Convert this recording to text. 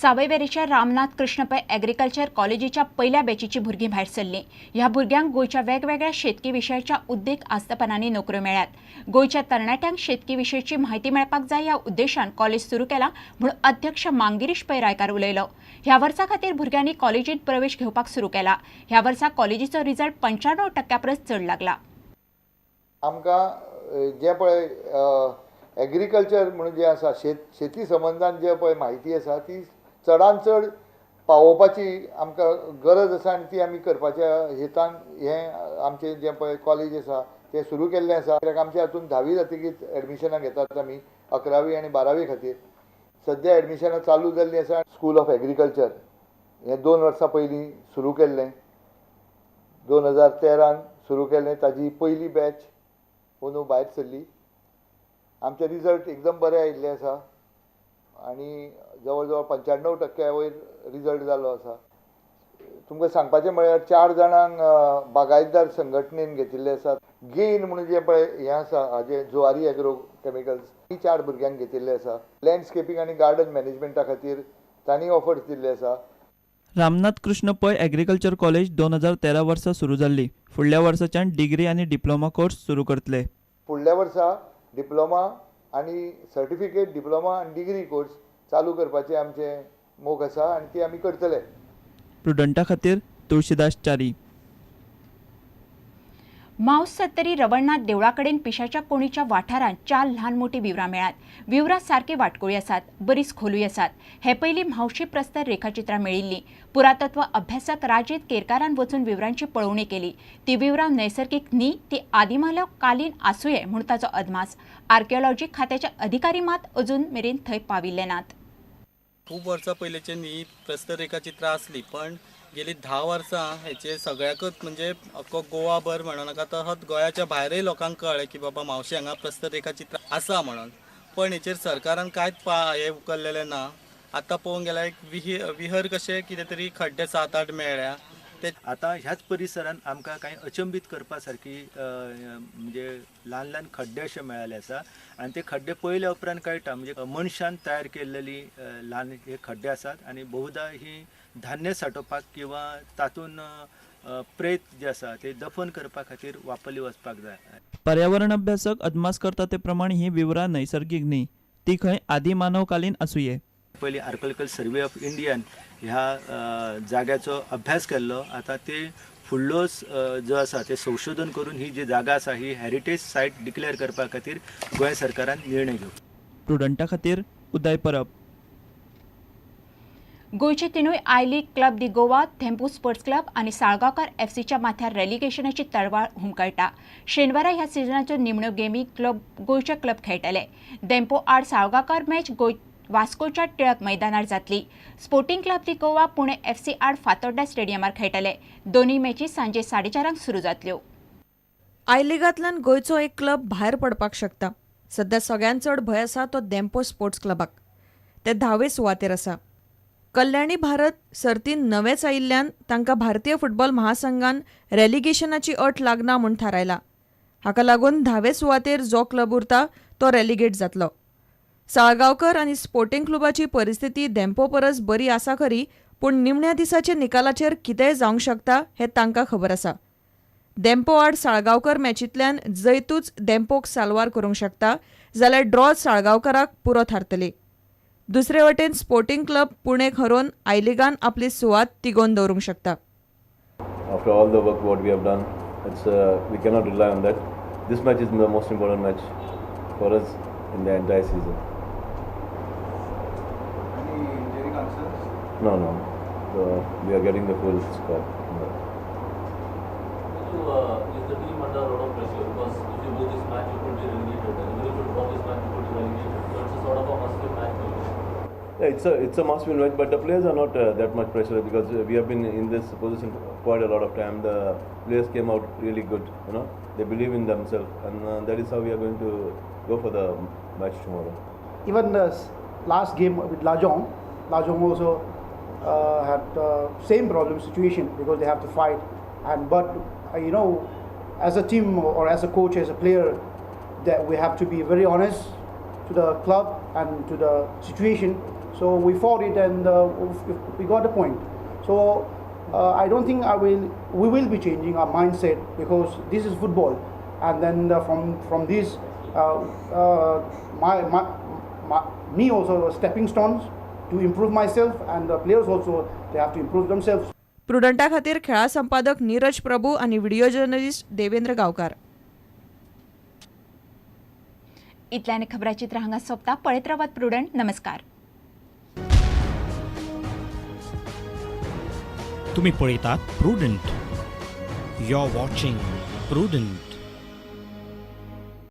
सावयवेरेच्या Ramnath Krishna Pai agriculture कॉलेजीच्या पयल्या बॅचीची भुरगीं भायर सरलीं. ह्या भुरग्यांक गोंयच्या वेगवेगळ्या शेतकी विशयाच्या उद्देग आस्थापनांनी नोकऱ्यो मेळ्ळ्यात. गोंयच्या तरणाट्यांक शेतकी विशयाची म्हायती मेळपाक जाय ह्या उद्देशान कॉलेज सुरू केला म्हूण अध्यक्ष मांगिरीश पै रायकार उलयलो. ह्या वर्सा खातीर भुरग्यांनी कॉलेजींत प्रवेश घेवपाक सुरू केला. ह्या वर्सा कॉलेजीचो रिजल्ट 95% परस चड लागला. आमकां जें पळय एग्रीकल्चर म्हणून जें आसा शेती संबंदान जे पळय म्हायती आसा ती चडान चड पावोवपाची आमकां गरज आसा आनी ती आमी करपाच्या हेतान हें आमचें जें पळय कॉलेज आसा तें सुरू केल्लें आसा. कित्याक आमच्या हातून 10वी जातकीच एडमिशनां घेतात आमी 11वी आनी 12वी खातीर. सद्या एडमिशनां चालू जाल्लीं आसा. स्कूल ऑफ एग्रीकल्चर हें 2 वर्सां पयलीं सुरू केल्लें, 2013 सुरू केल्लें. ताजी पयली बॅच अंदू भायर सरली. आमचे रिजल्ट एकदम बरे आयिल्ले आसा आनी जवळ जवळ 95% वयर रिजल्ट जाल्लो आसा. तुमकां सांगपाचें म्हळ्यार 4 जाणांक बागायतदार संघटनेन घेतिल्ले आसात. गेन म्हणून जें पळय हें आसा हाजें जुवारी एग्रो केमिकल्स ही 4 भुरग्यांक घेतिल्ले आसा. लँडस्केपींग आनी गार्डन मॅनेजमेंटा खातीर तांणी ऑफर्स दिल्ले आसा. रामनाथ कृष्ण पै एग्रीकल्चर कॉलेज 2013 वर्सा सुरू जाल्ली. फुडल्या वर्साच्यान डिग्री आनी डिप्लोमा कोर्स सुरू करतले. फुडल्या वर्सा डिप्लोमा आनी सर्टिफिकेट, डिप्लोमा आनी डिग्री कोर्स चालू करपाचें आमचें मोख आसा आनी ती आमी करतले. प्रुडंटा खातीर तुळशीदास च्यारी. मावस सत्तरी रवळनाथ देवळा कडेन पिशाच्या कोणीच्या वाठारांत 4 ल्हान मोठी विवरां मेळ्ळ्यात. विवरां सारकी वाटकुळी आसात, बरीच खोलूय आसात. हे पयलीं म्हावशी प्रस्तर रेखाचित्रां मेळिल्लीं. पुरातत्व अभ्यासक राजेत केरकारान वचून विवरांची पळोवणी केली. ती विवरां नैसर्गीक न्ही, ती आदिमानव कालीन आसुये म्हूण ताचो अदमास. आर्किओलॉजी खात्याचे अधिकारी मात अजून मेरेन थंय पाविल्ले नात. खूब वर्सां पयलींच्यान ही प्रस्तर रेखाचित्रां आसली, पण गेली 10 वर्सां हेचे सगळ्याकच म्हणजे अख्खो गोवाभर म्हणो नाका तसोच गोंयाच्या भायरय लोकांक कळ्ळें की बाबा म्हावशी हांगा प्रस्तर रेखाचित्रां आसा म्हणून. पण हेचेर सरकारान कांयच हें उखल्लेलें ना. आतां पळोवंक गेल्यार एक विहर कशें कितें तरी खड्डे 7-8 मेळ्ळ्या. ते आतां ह्याच परिसरान आमकां कांय अचंबीत करपा सारकी म्हणजे ल्हान ल्हान खड्डे अशे मेळ्ळे आसा आनी ते खड्डे पळयल्या उपरांत कळटा म्हणजे मनशान तयार केल्लेली ल्हान हे खड्डे आसात आनी बहुधा ही धान्य साठोवपाक किंवा तातूंत प्रेत जे आसा ते दफन करपा खातीर वापरली वचपाक जाय. पर्यावरण अभ्यासक अदमास करता ते प्रमाण ही विवरां नैसर्गीक न्ही, ती खंय आदिमानवकालीन आसुये. पयलीं आर्किओलॉजिकल सर्वे ऑफ इंडियान ह्या जाग्याचो अभ्यास केल्लो. आतां ते फुडलो जो आसा ते संशोधन करून ही जी जागा आसा ही हेरिटेज सायट डिक्लेअर करपा खातीर गोंय सरकारान निर्णय घेवचो. प्रुडंटा खातीर उदय परब. गोंयचे 3 I league club the Goa, Dempo sports club आनी साळगांवकार एफसीच्या माथ्यार रेलिगेशनाची तळवार हुमकळटा. शेनवारा ह्या सिजनाच्यो निमण्यो गेमी क्लब गोंयचे क्लब खेळटले. धेंपो आड साळगांवकार मॅच वास्कोच्या टिळक मैदानार जातली. Sporting club the Goa Pune FC आड फातोड्डा स्टेडियमार खेळटले. दोनूय मॅची सांजे 4:30 सुरू जातल्यो. I लिगांतल्यान गोंयचो एक क्लब भायर पडपाक शकता. सध्या सगळ्यांत चड भंय आसा तो धेंपो स्पोर्ट्स क्लबाक. ते 10वे सुवातेर आसा. कल्याणी भारत सर्तीन नवेच आयिल्ल्यान तांकां भारतीय फुटबॉल महासंघान रेलिगेशनाची अट लागना म्हूण थारायला. हाका लागून 10वे सुवातेर जो क्लब उरता तो रेलिगेट जातलो. साळगांवकर आनी स्पोर्टिंग क्लबाची परिस्थिती धेंपो परस बरी आसा खरी, पूण निमण्या दिसाच्या निकालाचेर कितेंय जावंक शकता हें तांकां खबर आसा. धेंपो आड साळगांवकर मॅचींतल्यान जैतूच धेंपोक साल्वार करूंक शकता, जाल्यार ड्रॉ साळगांवकराक पुरो थारतली. दुसरे वटेन स्पोर्टिंग क्लब पुणेक हरोवन I लिगान आपली सुवात तिगोवन दवरूंक शकता. After all the work what we have done, it's we cannot rely on that. This match is the most important match for us in the entire season. Any injury concerns? No, no. We are getting the full squad. Is the team under a lot of pressure? Because if you lose this match, you could be relegated, and even if you draw this match, you could be relegated. So it's a sort of a must-win match for you. Yeah, it's a must-win match, but the players are not that much pressure because we have been in this position for quite a lot of time. The players came out really good, you know. They believe in themselves, and that is how we are going to go for the match tomorrow. Even the last game with Lajong, Lajong also had same problem situation because they have to fight, and but you know, as a team or as a coach, as a player, that we have to be very honest to the club and to the situation. So we fought it and we got the point. So I don't think we will be changing our mindset because this is football. And then from this, me also stepping stones to improve myself, and the players also, they have to improve themselves. प्रुडंटा खातीर खेळा संपादक नीरज प्रभू आनी video journalist Devendra गांवकार. इतल्यान खबराचित्र हांगा सोंपता. पळयत रावात prudent. नमस्कार. तुम्ही पळयतात Prudent. You are watching Prudent.